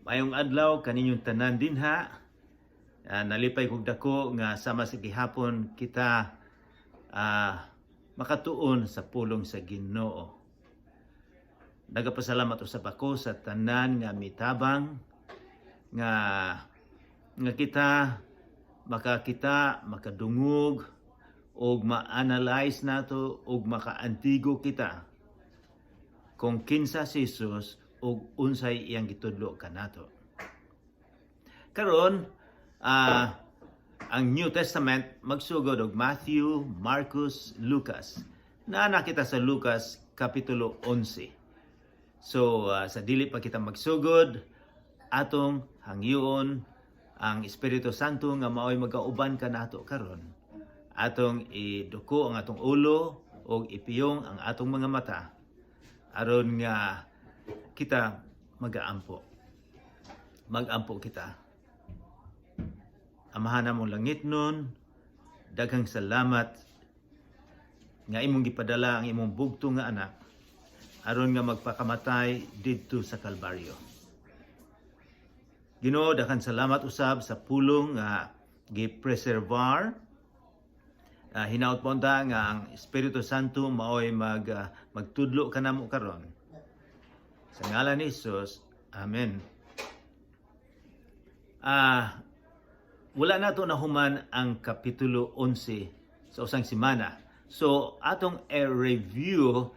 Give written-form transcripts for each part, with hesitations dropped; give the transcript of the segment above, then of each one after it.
Maayong adlaw kaninyong tanan dinha. Nalipay kog dako nga sama sa gihapon kita makatuon sa pulong sa Ginoo. Nagapasalamat usab ako sa tanan nga mitabang nga nga kita makakita, makadungog ug ma-analyze nato ug makaantigo kita kung kinsa si Jesus ug unsay iyang gitudlo kanato. Karon, ang New Testament magsugod og Matthew, Marcos, Lucas. Naa na kita sa Lucas kapitulo 11. So sa dili pa kita magsugod, atong hangyoon ang Espiritu Santo nga maoy magauban kanato karon. Atong iduko ang atong ulo ug ipiyong ang atong mga mata aron nga kita magaampo. Magampo kita. Amahan namong langitnon, daghang salamat nga imong gipadala ang imong bugto nga anak aron nga magpakamatay didto sa Kalbaryo. Ginoo, daghang salamat usab sa pulong nga gi-preservar. Hinaut po unta nga ang Espiritu Santo maoy magtudlo kanamo karon. Sa ngalan ni Jesus, Amen. Wala nato nahuman ang kapitulo 11 sa usang semana. So atong i-review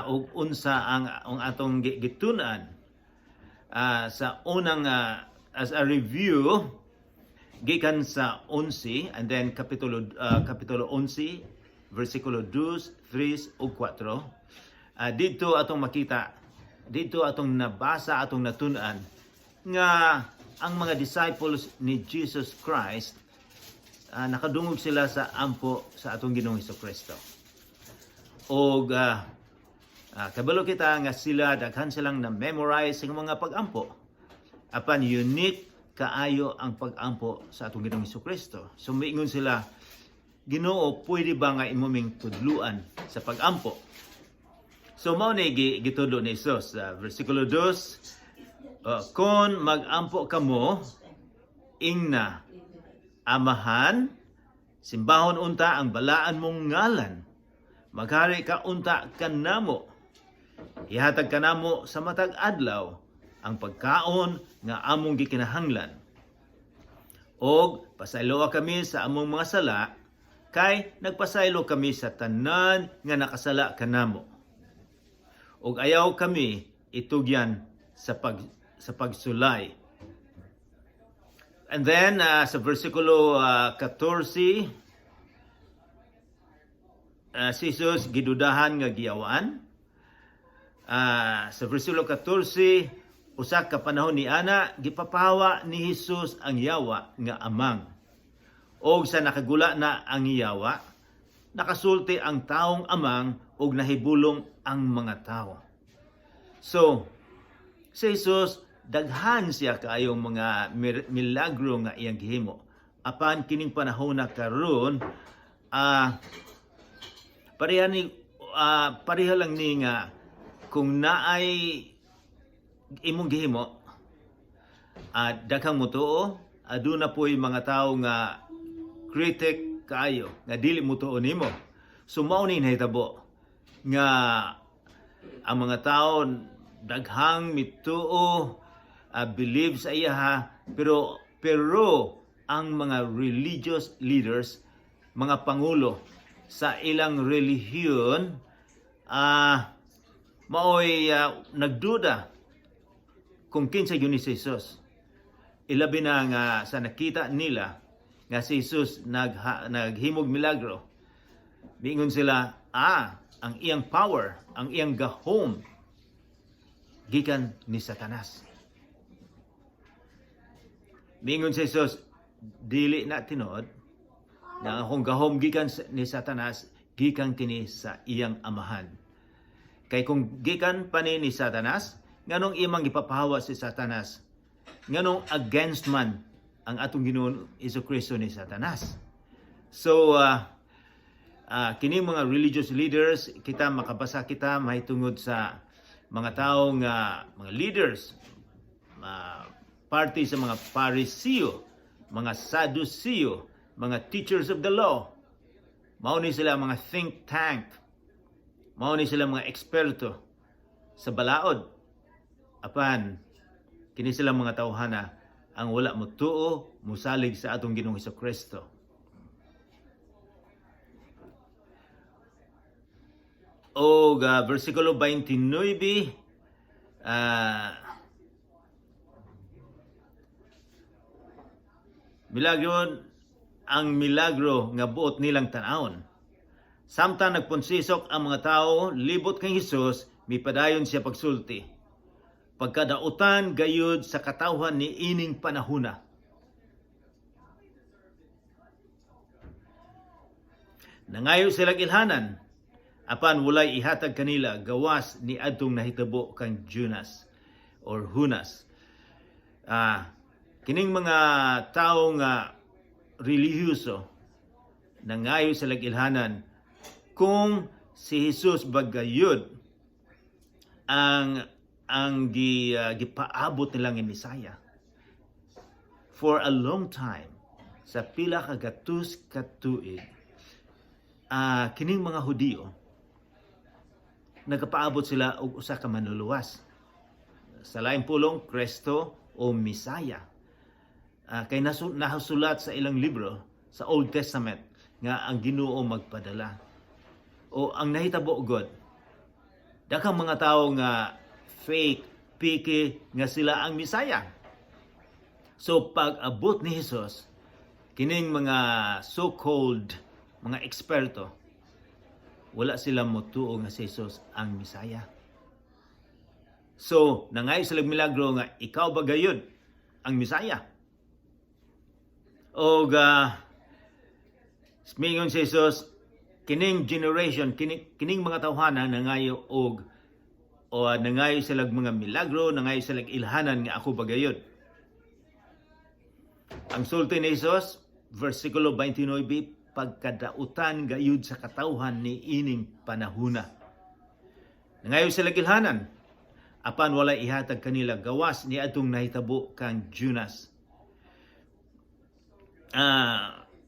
og unsa ang atong gitun-an sa unang as a review gikan sa 11 and then kapitulo 11 versikulo 2, 3 ug 4. Didto atong makita, didto atong nabasa, atong natun-an nga ang mga disciples ni Jesus Christ, nakadungog sila sa ampo sa atong Ginoong Kristo. Og kabalo kita nga sila, daghan silang na-memorize ang mga pag-ampo. Apan unique kaayo ang pag-ampo sa atong Ginoong Kristo. So miingon sila, "Ginoo, pwede ba nga imo ming tudluan sa pag-ampo?" So mao ni gitudlo ni Jesus. Versikulo 2, "Kon mag-ampo kamo, ingna, Amahan, simbahon unta ang balaan mong ngalan. Maghari ka unta kanamo. Ihatag kanamo sa matag adlaw ang pagkaon nga among gikinahanglan. Og pasayloa kami sa among mga sala, kay nagpasaylo kami sa tanan nga nakasala kanamo. Og ayaw kami itugyan sa pagsulay." And then sa versikulo 14, si Jesus gidudahan nga giyawaan. Sa versikulo 14, usa ka panahon ni ana, gipapahawa ni Jesus ang yawa nga amang. Og sa nakagula na ang yawa, nakasulti ang taong amang ug nahibulong ang mga tao. So, si Jesus, daghan siya kaayong mga milagro nga iyang gihimo. Apan kining panahon na karon, pareha lang ni nga kung naay imong gihimo, daghang mutuo, aduna po'y mga tao nga critic kaayo nga dili mutuo nimo. So mao ni nahitabo nga ang mga tao, daghang mituo, believe sa iya, pero pero ang mga religious leaders, mga pangulo sa ilang relihiyon, maoy nagduda kung kinsa gyud ni si Jesus. Ilabi na nga sa nakita nila nga si Jesus naghimog milagro. Miingon sila, "Ah, ang iyang power, ang iyang gahom gikan ni Satanas." Miingon si Jesus, "Dili na tinuod na akong gahom gikan ni Satanas, gikan kini sa iyang amahan. Kay kung gikan pa ni Satanas, nganong imong gipapahawa si Satanas? Nganong against man ang atong Ginoon Kristo ni Satanas?" So kini mga religious leaders, kita makabasa kita mahitungod sa mga tao nga mga leaders, party sa mga Pariseo, mga Sadduceo, mga teachers of the law. Mao ni sila mga think tank. Mao ni sila mga eksperto sa balaod. Apan kini sila mga tawhana ang wala motuo, musalig sa atong Ginoong Kristo. O versikulo 29, milagro ang milagro nga buot nilang tan-awon. Samtang nagponsisok ang mga tao libot kang Hesus, mipadayon siya pagsulti. "Pagkadautan gayud sa katawhan ni ining panahuna." Nangayo sila ilhanan, apan walay ihatag kanila gawas ni adtong nahitabo kang Jonas or Hunas. Kining mga tawo nga relihiyoso, nangayo sila ilhanan kung si Jesus bagayod ang gipaabot nilang Mesaya. For a long time, sa pila ka gatus ka tuig, kining mga Hudiyo nagapaabot sila og usa ka manluluwas. Sa laing pulong, Kristo o Mesaya. Kay nasulat sa ilang libro sa Old Testament nga ang Ginoo magpadala. O ang nahitabo god, daghang mga tawo nga fake, piki nga sila ang Mesaya. So pag abot ni Jesus, kining mga so-called mga eksperto, wala sila motuo nga si Jesus ang Mesaya. So, nangayo sila milagro nga ikaw ba gayud ang Mesaya? O mingon si Jesus, kining generation, kining mga tawhana nangayo og o nangayo sila mga milagro, nangayo sila ilhanan nga ako bagayod. Ang sulti ni Jesus, versikulo 29, "Pagkadautan gayud sa katawhan ni ining panahuna." Nangayo sila ilhanan, apan wala ihatag kanila gawas ni atong nahitabo kang Jonas.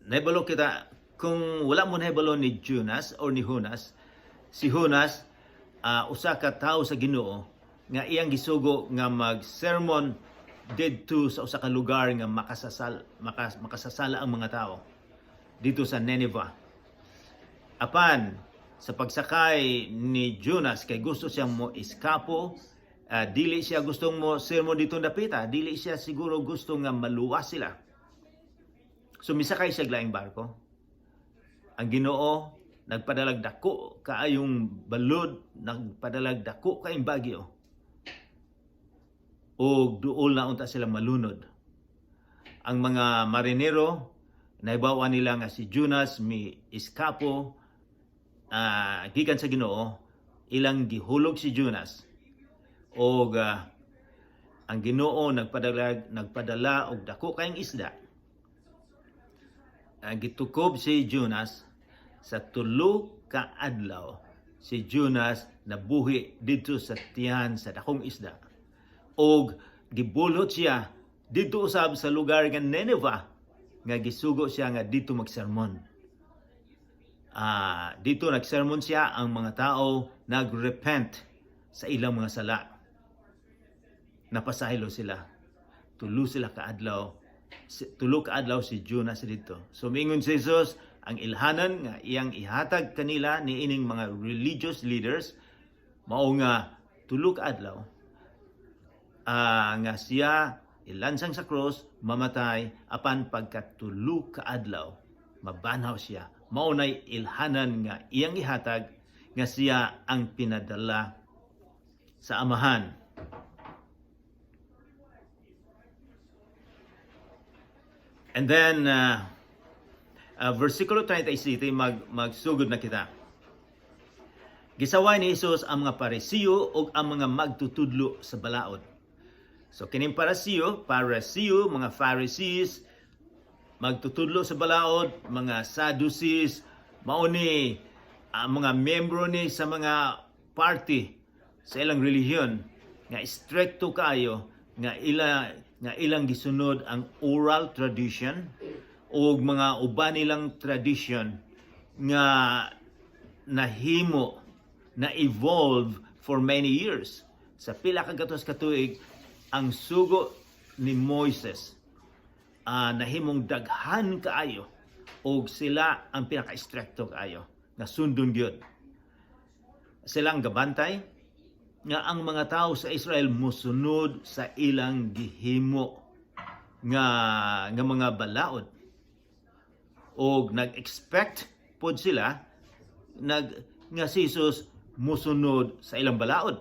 Nahibalo kita, kung wala mo nahibalo ni Jonas or ni Jonas, si Jonas usa ka tawo sa Ginoo nga iyang gisugo nga mag-sermon didto sa usa ka lugar nga makasasala ang mga tao dito sa Nineveh. Apan sa pagsakay ni Jonas, kay gusto siyang mo eskapo, dili siya gustong mo sermon dito dapita, dili siya siguro gusto nga maluwas sila. So misakay siya laing barko. Ang Ginoo nagpadalag dako kaayong balod, nagpadalag dako kaayong bagyo. Og duol na unta sila malunod. Ang mga marinero, nahibaw nila nga si Jonas mi eskapo gikan sa Ginoo, ilang gihulog si Jonas. Og ang Ginoo nagpadala og dako kaayong isda. Gitukob si Jonas sa 3 ka adlaw. Si Jonas nabuhi didto sa tiyan sa dakong isda. Og gibulhot siya didto usab sa lugar nga Nineveh nga gisugo siya nga dito magsermon. Dito nagsermon siya, ang mga tao nagrepent sa ilang mga sala. Napasaylo sila. 3 sila kaadlaw. 3 ka adlaw si Jonas dito. So miingon si Jesus, ang ilhanan nga iyang ihatag kanila ni ining mga religious leaders mao nga 3 ka adlaw nga siya ilansang sa cross, mamatay, apan pagkatulo ka adlaw mabanhaw siya. Mao nay ilhanan nga iyang ihatag nga siya ang pinadala sa Amahan. And then versikulo 37, magsugod na kita. Gisaway ni Hesus ang mga Parisiyo ug ang mga magtutudlo sa balaod. So kining Parisiyo, mga Pharisees, magtutudlo sa balaod, mga Sadducees, mao ni ang mga membro ni sa mga party sa ilang relihiyon nga stricto kaayo. Nga ilang gisunod ang oral tradition o mga uban nilang tradition nga nahimo na evolve for many years. Sa pila ka gatos ka tuig, ang sugo ni Moises nahimong daghan kaayo og sila ang pinaka-istrikto kaayo nga sundon gyud. Silang gabantay nga ang mga tao sa Israel mosunod sa ilang gihimo nga mga balaod og nag-expect pod sila nga si Jesus mosunod sa ilang balaod.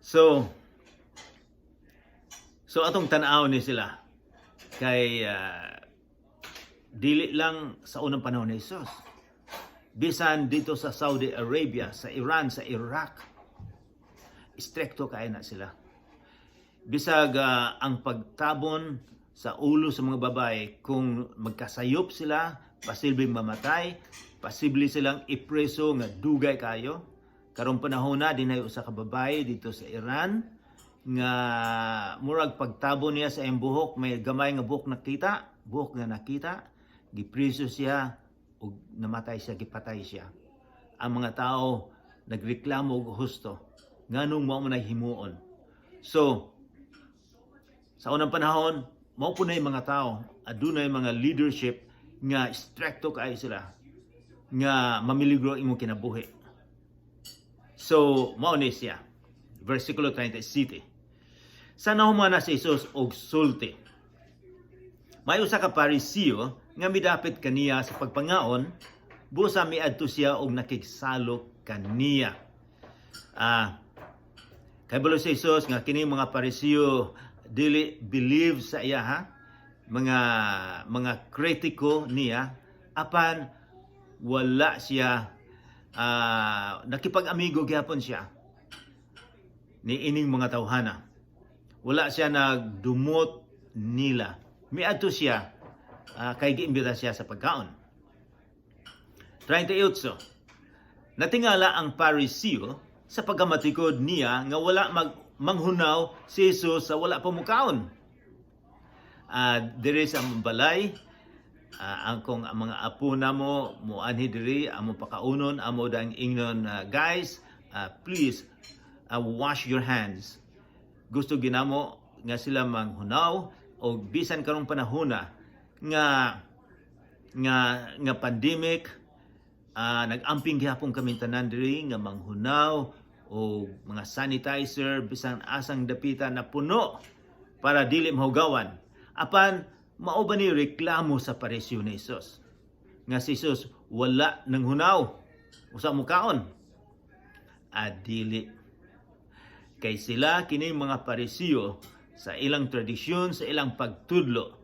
So atong tan-aw ni sila kay dili lang sa unang panahon ni Jesus. Bisan dito sa Saudi Arabia, sa Iran, sa Iraq, istrikto kaayo na sila. Bisag ang pagtabon sa ulo sa mga babae, kung magkasayop sila, posibleng mamatay, posible silang ipreso nga dugay kayo. Karong panahon na dinay usa ka babae dito sa Iran nga murag pagtabon niya sa iyang buhok, may gamay nga buhok nga nakita, gipreso siya ug namatay siya, gipatay siya. Ang mga tao nagreklamo og husto nganong mao man ay himuon. So sa unang panahon, mao po na yung mga tao, adunay mga leadership nga stricto kaayo sila nga mamiligro ang imong kinabuhi. So, mao ni siya. Versikulo 37. Sa nahuman na si Jesus og sulti, may usa ka Parisiyo nga midapit kaniya sa pagpangaon, busa miadto siya og nakigsalok kaniya. Kabalo si Jesus nga kini mga Parisiyo dili believe sa iya ha, mga kritiko niya, apan wala siya nakipag-amigo gyapon siya ni ining mga tawhana. Wala siya nagdumot nila. Miadto siya kay giimbita siya sa pagkaon. 38. Natingala ang Parisiyo sa pagkamatikod niya nga wala manghunaw si Jesus sa wala pa mukaon. Diri sa among balay, ang kung ang mga apo namo moanhi diri, amo pakaunon, amo dang ingnon, "Guys, please wash your hands." Gusto ginamo nga sila manghunaw o bisan karong panahona nga pandemic, nag-amping gihapon kami tanan diri nga manghunaw o mga sanitizer bisan asang dapita na puno para dili mahugawan. Apan mao ba ni reklamo sa Pariseo ni Jesus nga si Jesus wala nang hunaw usa mukaon? Adili kay sila, kini mga Pariseo, sa ilang tradisyon, sa ilang pagtudlo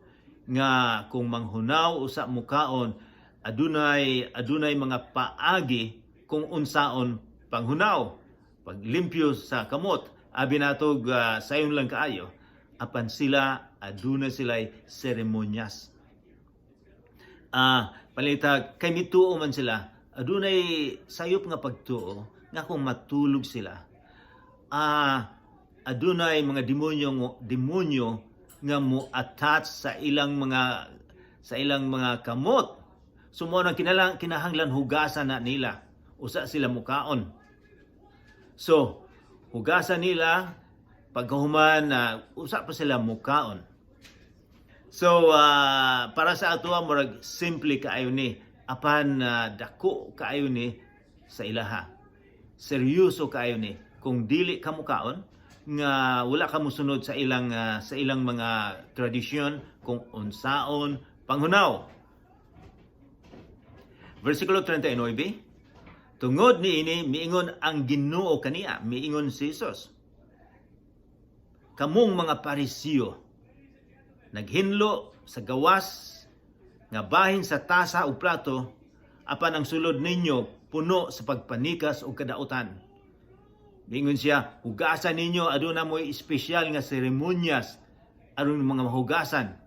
nga kung manghunaw usa mukaon, adunay mga paagi kung unsaon panghunaw, paglimpyo sa kamot. Abi natog sayon lang kaayo, apan sila aduna sila'y seremonyas. Palitag kay mituo man sila, adunay sayop nga pagtuo nga kung matulog sila, adunay mga demonyo nga mo attach sa ilang mga kamot. So mao nang kinahanglan hugasan na nila usa sila mukaon. So hugasan nila, pagkahuman na usa pa sila mukaon. So para sa ato murag simple kaayo ni, apan dako kaayo ni sa ilaha. Seryoso kaayo ni kung dili ka mukaon nga wala ka mosunod sa ilang mga tradisyon kung unsaon panghunaw. Versikulo 39. Tungod niini miingon ang Ginoo kaniya, miingon si Jesus: "Kamong mga Parisiyo, naghinlo sa gawas nga bahin sa tasa o plato, apan ang sulod ninyo puno sa pagpanikas ug kadautan." Miingon siya, "Hugasan ninyo, aduna mo'y espesyal nga seremonyas aron mga mahugasan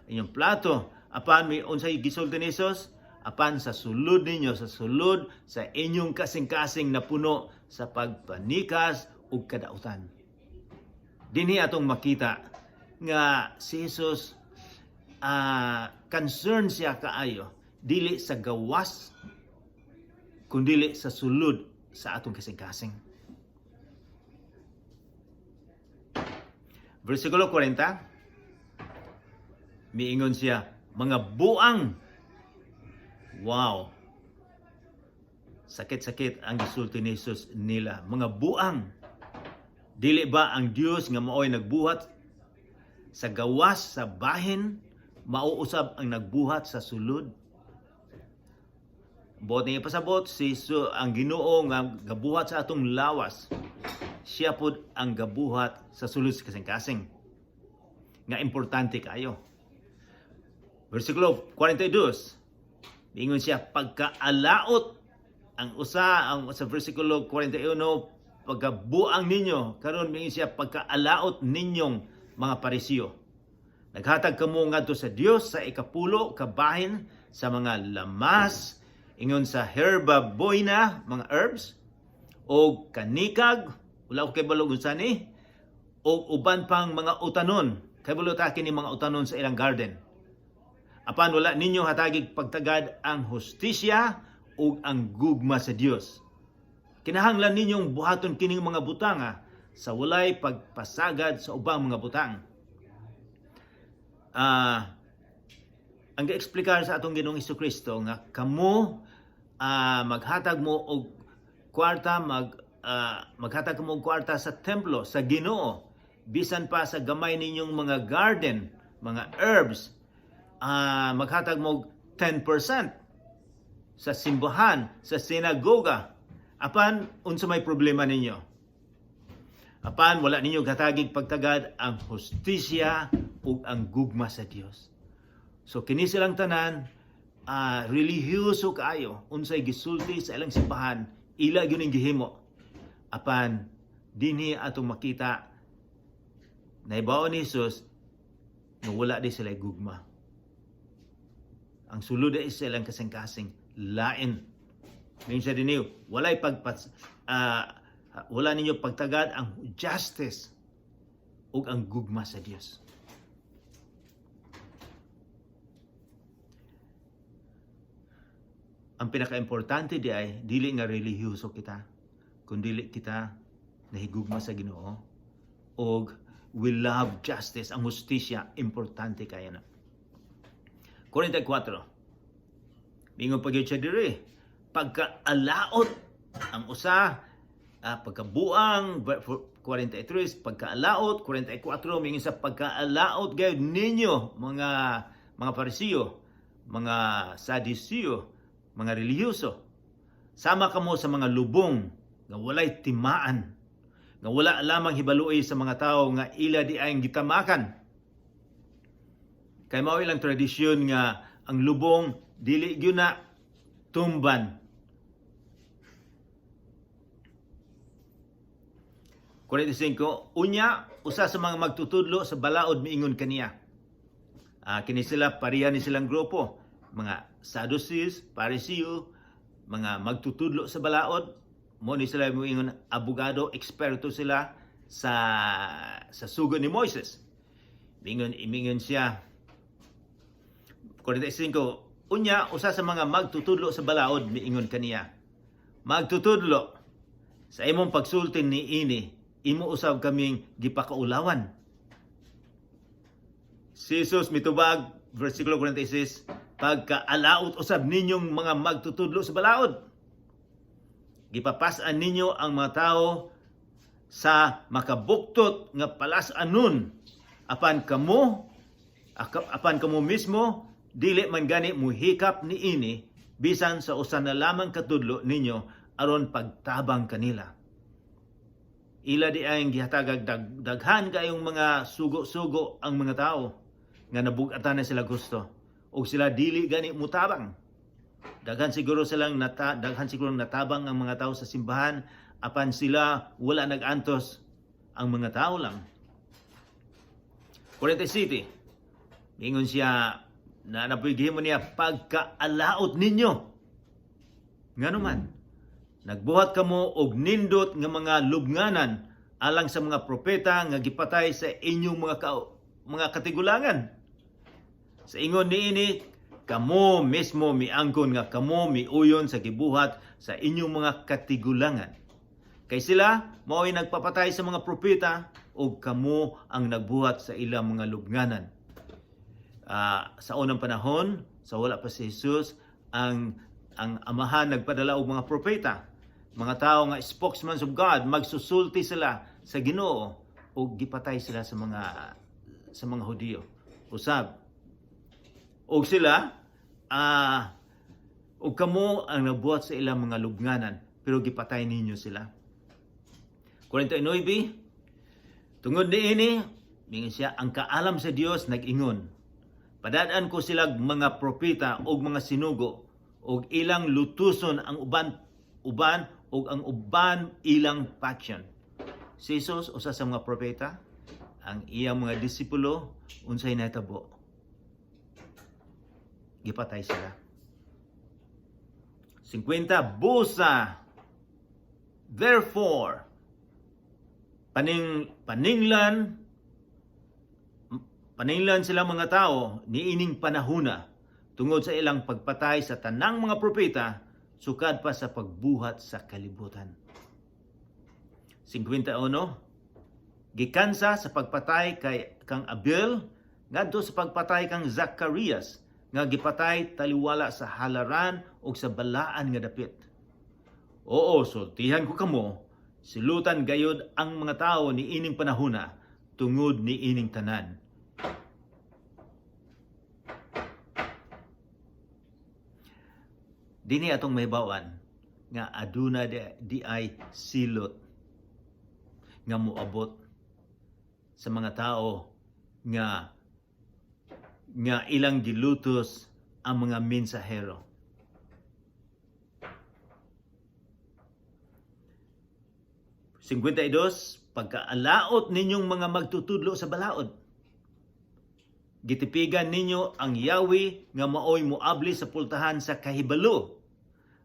inyong plato." Apan may unsay gisulti ni Jesus? Apan sa sulod ninyo, sa sulod sa inyong kasing-kasing na puno sa pagpanikas ug kadautan. Dinhi atong makita nga si Jesus concern siya kaayo dili sa gawas kundili sa sulod sa atong kasing-kasing. Versikulo 40, miingon siya, "Mga buang." Wow! Sakit-sakit ang gisulti ni Jesus nila. "Mga buang. Dili ba ang Dios nga maoy nagbuhat sa gawas sa bahin, mao usab ang nagbuhat sa sulod?" Buot niya pasabot si so, ang Ginoo nga gabuhat sa atong lawas, siya pod ang gabuhat sa sulod sa kasing-kasing. Nga importante kayo. Versikulo 42. Ingon siya, "Pagkaalaot." Ang usa ang sa versikulo 41, "Pagkabuang ninyo." Karon miingon siya, "Pagkaalaot ninyong mga Parisiyo. Naghatag kamo ngadto sa Dios sa ikapulo kabahin sa mga lamas," ingon sa herba buena, mga herbs, o kanikag, wala ko kabalo unsa ni, o uban pang mga utanon. Kabalo ta kini mga utanon sa ilang garden. "Apan wala ninyo hatagig pagtagad ang hustisya ug ang gugma sa Dios. Kinahanglan ninyong buhaton kining mga butanga sa walay pagpasagad sa ubang mga butang." Ang gieksplikar sa atong Ginoong Kristo nga kamo maghatag mo og kwarta, maghatag mo og kwarta sa templo sa Ginoo, bisan pa sa gamay ninyong mga garden, mga herbs, maghatag mo og 10% sa simbahan, sa sinagoga. Apan unsa may problema ninyo? Apan wala ninyo gatagig pagtagad ang hustisya ug ang gugma sa Dios. So kini silang tanan relihiyoso kaayo, unsay gisulti sa ilang simbahan, ila gyud ning gihimo. Apan dinhi atong makita, nahibaw ni Jesus nga wala di sila gugma. Ang sulod ay sa ilang kasing-kasing lain. Mingon siya dinhi, wala ninyo pagtagad ang justice ug ang gugma sa Dios. Ang pinakaimportante di ay dili nga relihiyoso kita, kundi kita nahigugma sa Ginoo og we love justice, ang hustisya, importante kaya na. 44. Mingon pa gyud siya diri, "Pagkaalaot." Ang usa, pagkabuang, 43, pagkaalaot, 44, mingon sa "Pagkaalaot gayud ninyo mga Parisiyo, mga Saduceo, mga relihiyoso. Sama kamo sa mga lubong nga walay timaan, nga wala lamang hibaluoy sa mga tao nga ila di ay gitamakan." Kay mao ilang tradisyon nga ang lubong dili gyud na tumban. 45, unya usa sa mga magtutudlo sa balaod miingon kaniya. Kini sila pareha ni silang grupo, mga Sadducees, Pariseo, mga magtutudlo sa balaod, mo ni sila miingon, abogado, eksperto sila sa sugo ni Moises. Mingon siya 45, unya usa sa mga magtutudlo sa balaod miingon kaniya. "Magtutudlo, sa imong pagsulti ni ini, imo usab kaming gipakaulawan." Si Jesus mitubag, versikulo 46, "Pagkaalaot usab ninyong mga magtutudlo sa balaod. Gipapas-an ninyo ang mga tao sa makabuktot nga palas-anon, apan kamo mismo dili man gani muhikap niini bisan sa usa na lamang katudlo ninyo aron pagtabang kanila." Ila di ay gihatagag daghan kayong mga sugo-sugo ang mga tao nga nabugatan na sila gusto og sila dili gani mutabang. Daghan siguro natabang ang mga tao sa simbahan, apan sila wala nag-antos, ang mga tao lang. 47. Ingon siya na napuy gihimo niya, "Pagkaalaot ninyo. Ngano man nagbuhat kamo og nindot nga mga lubnganan Alang sa mga propeta nga gipatay sa inyong mga katigulangan. Sa ingon niini, kamo mismo miangkon nga kamo miuyon sa gibuhat sa inyong mga katigulangan. Kay sila mao'y nagpapatay sa mga propeta ug kamo ang nagbuhat sa ilang mga lubnganan. Sa unang panahon, sa wala pa si Jesus, ang Amahan nagpadala og mga propeta, mga tao nga spokesman of God, magsusulti sila sa Ginoo ug gipatay sila sa mga Hudiyo. Usab. Og sila ug kamo ang nagbuhat sa ilang mga lubnganan, pero gipatay ninyo sila. 49. Tungod niini, mingon siya, ang kaalam sa Dios nag-ingon, "Padad-an ko sila mga propeta ug mga sinugo ug ilang lutuson ang uban uban ug ang uban ilang patyon." Si Jesus usa sa mga propeta, ang iyang mga disipulo, unsay nahitabo? Gipatay sila. 50. Busa, therefore, paninglan sila mga tao niining panahuna tungod sa ilang pagpatay sa tanang mga propeta sukad pa sa pagbuhat sa kalibutan. 51. Gikan sa pagpatay kay kang Abel ngadto sa pagpatay kang Zacarias nga gipatay taliwala sa halaran ug sa balaan nga dapit. Oo, sultihan ko kamo, silutan gayod ang mga tao ni ining panahuna tungod ni ining tanan. Dinhi atong mahibaw-an nga aduna di ay silot nga moabot sa mga tao nga ilang gilutos ang mga mensahero. 52. Pagkaalaot ninyong mga magtutudlo sa balaod. Gitipigan ninyo ang Yahweh nga maoy moabli sa pultahan sa kahibalo.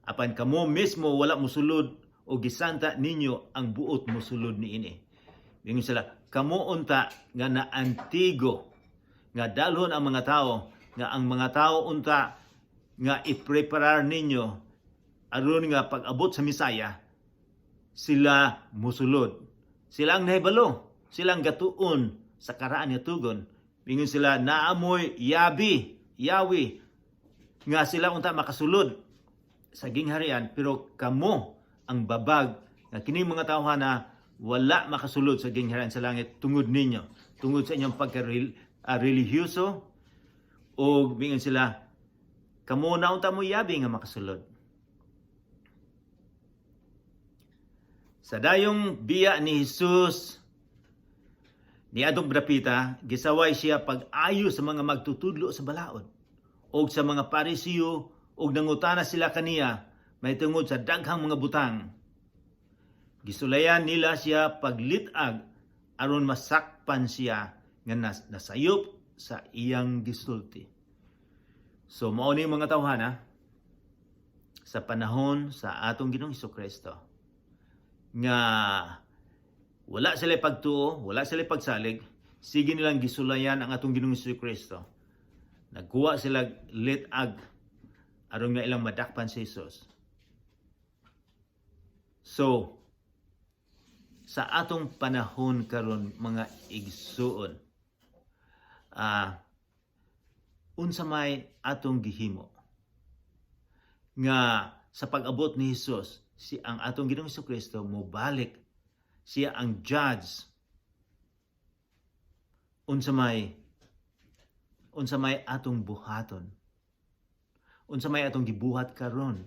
Apan kamo mismo wala mosulod o gisanta ninyo ang buot mosulod niini. Ingon sila, kamo unta nga naantigo nga dalhon ang mga tao, nga ang mga tao unta nga ipreparar ninyo aron nga pag-abot sa Misaya sila musulod. Sila ang nahibalo, sila ang gatuon sa karaan nga tugon. Ingon sila, naamoy yabi, Yahweh, nga sila unta makasulod sa gingharian, pero kamo ang babag nga kini mga tawhana wala makasulod sa gingharian sa langit tungod ninyo, tungod sa inyong pagka-relihiyoso. O mingon sila, kamo na unta mo yabi nga makasulod. Sa dayong biya ni Jesus ni adong dapita, gisaway siya pag-ayo sa mga magtutudlo sa balaod og sa mga Parisiyo, og nangutana sila kaniya mahitungod sa daghang mga butang. Gisulayan nila siya paglit-ag aron masakpan siya nga nasayop sa iyang gisulti. So mao ni, mga tawhana, sa panahon sa atong Ginoong Kristo nga wala sila pagtuo, wala sila pagsalig, sige nilang gisulayan ang atong Ginoong Kristo. Nagkuha sila lit-ag aron nga ilang madakpan si Jesus. So, sa atong panahon karon, mga igsuon, unsa may atong gihimo nga sa pag-abot ni Jesus, si ang atong Ginoong Kristo mobalik, siya ang judge, unsa may atong buhaton, unsa may atong gibuhat karon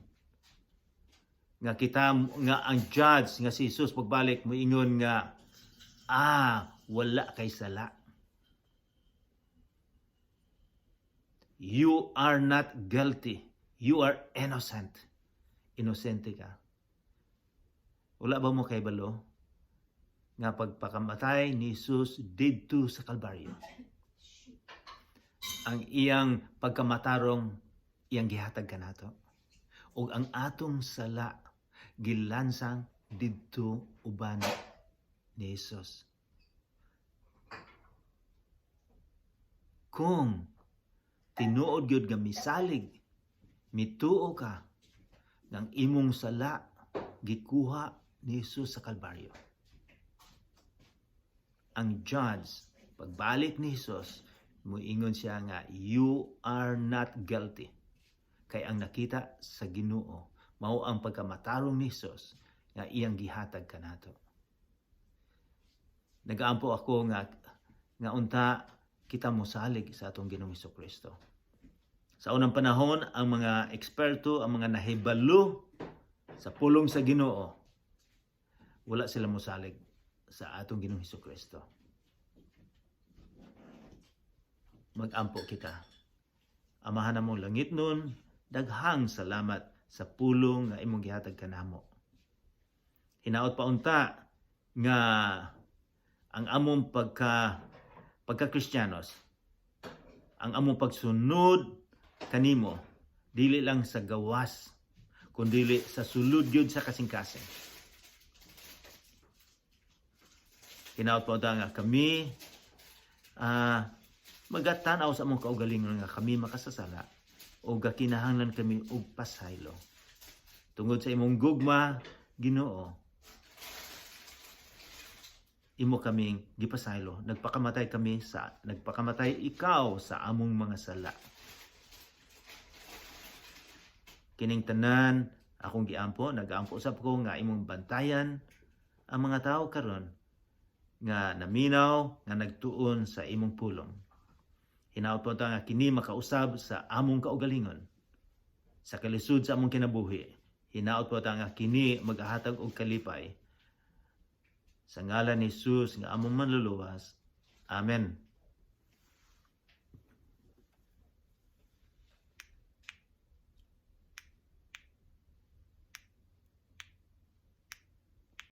nga kita nga ang judge nga si Jesus pagbalik moingon nga wala kay sala, you are not guilty, you are innocent, inosente ka? Wala ba mo kay balo nga pagpakamatay ni Jesus didto sa Kalbaryo, ang iyang pagkamatarong iyang gihatag kanato ug ang atong sala gilansang didto uban ni Jesus. Kung tinuod gyud nga misalig, mituo ka ng imong sala gikuha ni Jesus sa Kalbaryo, ang judge, pagbalik ni Jesus, muingon siya nga, "You are not guilty." Kay ang nakita sa Ginoo, mao ang pagkamatarong ni Jesus nga iyang gihatag kanato. Nagaampo ako nga unta kita mosalig sa atong Ginoong Kristo. Sa unang panahon, ang mga eksperto, ang mga nahibalo sa pulong sa Ginoo, wala sila mosalig sa atong Ginoong Kristo. Magampo kita. Amahan namong langitnon, daghang salamat sa pulong nga imong gihatag kanamo. Hinaot pa unta nga ang among pagka Kristiyanos, ang among pagsunod kanimo, dili lang sa gawas kundili sa sulod gyud sa kasing-kasing. Hinaot pa unta nga kami magatanaw sa among kaugalingon nga kami makasasala o gakinahanglan kami og pasaylo. Tungod sa imong gugma, Ginoo, imo kaming gipasaylo. Nagpakamatay ikaw sa among mga sala. Kining tanan akong giampo, nagaampo usab ko nga imong bantayan ang mga tao karon nga naminaw, nga nagtuon sa imong pulong. Hinaot po ta nga kini makausab sa among kaugalingon, sa kalisod sa among kinabuhi. Hinaot po ta nga kini magahatag og kalipay. Sa ngalan ni Jesus nga among manluluwas. Amen.